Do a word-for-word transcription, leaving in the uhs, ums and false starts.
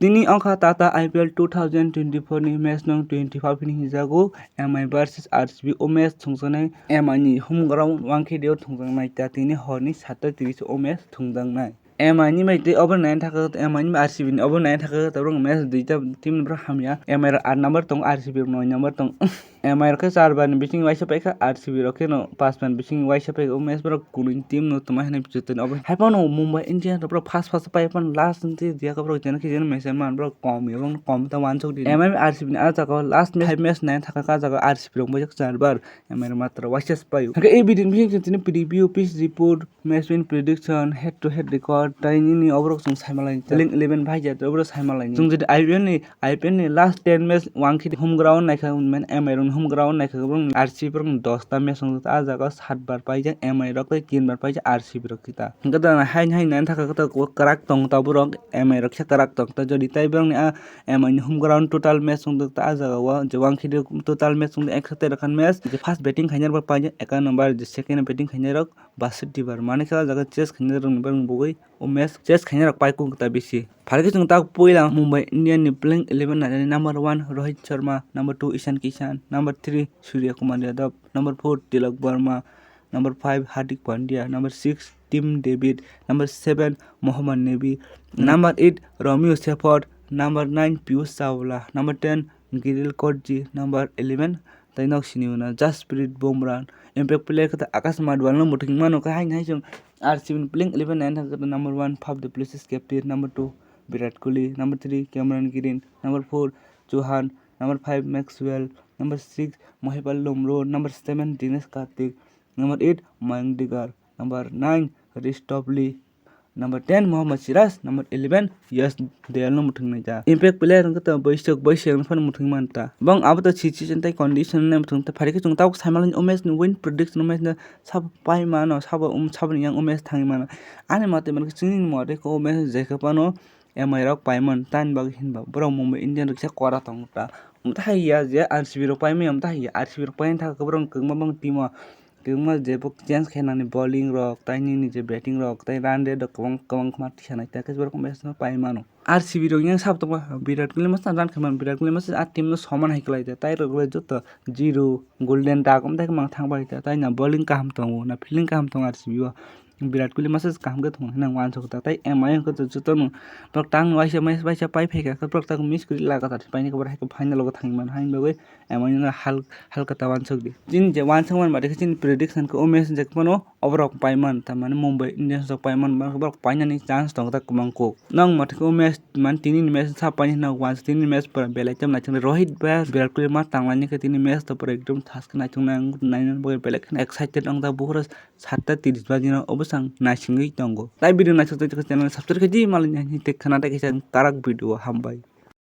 Tini wngkha Tata I P L two thousand twenty-four ni match nong twenty-five hwnwi hwnjago, M I versus R C B. O match thwngjaknai M I ni home ground Wankhede o thwngjaknai ta tini horni satta tris o match thwngjaknai. M I ni bai tei obo nai thaka, M I ni bai R C B ni obo nai thaka, ta borok match duita team ni borok hamya. M I rok aat number tongo, R C B rok noi number tongo. M I rok khe char bar ni bising waisa paikha, R C B rok khe no panch bar ni bising waisa paikha. O match borok kunui team no tongma hinwi jotoni obo. Hai phano Mumbai Indians rok borok first first pai phano last ni twi diya borok jeno khe jeno match man borok kom ya, borok kom ta wansuk di. M I R C B ni ah jaga o last match, five match nai thaka, ah jaga o R C B rok bai char bar, M I rok matro waisa se paio. Hwnkhe e video ni bising tini preview, pitch report, match win prediction, head to head record, tai nini oborok chwng saimalaini. Playing eleven phai ya, oborok saimalaini. Chwng jodi I P L ni, I P L ni last ten match Wankhede home ground naikha, man, M I rok ni home ground naikha, borok R C B borok ni dos ta match wngkha, ah jaga o sat bar paijak M I rok tei tin bar paijak R C B rok kita. Hwnkhe da hai hai nai thaka kwrak tong ta borok, M I rok khe kwrak tong ta, jodi tai borok ni ah M I ni home ground total match wngkha, ah jaga o je Wankhede total match wngkha eksateirokhan match, je first batting khainai rok paijak eka number, je second batting khainai rok Basit Dibar, mane khe o jaga chase khainai rok ni bagwi o match chase khainai rok paikuk ta bisi. Phai khe chwng tak puila Mumbai Indian ni playing eleven nainani, number one Rohit Sharma, number two Ishan Kishan, number three Surya Kumar Yadav, number four Tilak Varma, number five Hardik Pandya, number six Tim David, number seven Mohammad Nabi, number eight Romeo Shepherd, number nine Piyush Chawla, number ten Gilly Kodji, number eleven tai nok sini mano Jasprit Bumrah. Impact player khe Akash Madwal no mwthangwi mano khe haino hai chwng R C B ni playing eleven nai thangkhe number one Faf du Plessis, captain, number two Virat Kohli, number three Cameron Green, number four Chauhan, number five Maxwell, number six Mohip Ali Lomro, number seven Dinesh Karthik, number eight Mayank Dikar, number nine Rishi Topli, number ten Mohammad Siraj, number eleven Yash Dayal no mwthangwi ta. Impact player wngkha ta Baisakh, Baisakh no phano mwthangwi manta. Bong abo to situation tei condition no mwthang ta. Phai khe chwng tabuk saimanlai o match ni win prediction, o match no sabo pai mano, sabo um, sabo ni yang o match thangwi mano. Ani mate man khe chini ni mate khe o match je khe phano M I rok paimani, tamni bagwi hinba borok Mumbai Indian rok kisa kora tongo ta. Omo ta hai ya je R C B rok paimani, omo ta hai ya, R C B rok paina thaka borok kwbangma bang team o kwbangma je bo change khainani bowling rok, tai nini je batting rok, tai run rate rok kwbang kwbang khma tisanai, ta khe borok match no pai mano. R C B rok yang sab tongma Virat Kohli masa run khaimani, Virat Kohli masa a team no soman hai kwlai ta, tai rok le joto zero, golden duck, omo ta khe mang thang bai ta, tai na bowling kaham tongo, na fielding kaham tongo R C B o. Virat Kohli masa kaham khe thung hinwi ang uansuk ta, tai M I hwnkhe jotono borok tang waisa, waisa pai phaikha, borok tak miss kwrwi lagatar painai khe borok hai khe final o thangwi mano, haini bagwi M I no hal-, halka ta uansuk di. Chini je uansuk man bade khe chini prediction khe o match je phano oborok paiman, tamani Mumbai Indians rok paiman, borok painani chance tongo ta kwbang kuk. Nang mate khe o match, man tini ni match sa paini hinwi uansuk, tini ni match pura belai khe naithok, Rohit bai Virat Kohli ma tanglaini khe tini match to pura ekdom thas khe naithok nang, naina bagwi belai khe excited wng ta buphuru. Satta tris baji no obo chwng naisingwi tongo. Tai video naisok tongwi channel subscribe khe di, malai ni tei khwna tei kaisa karak video o hambai.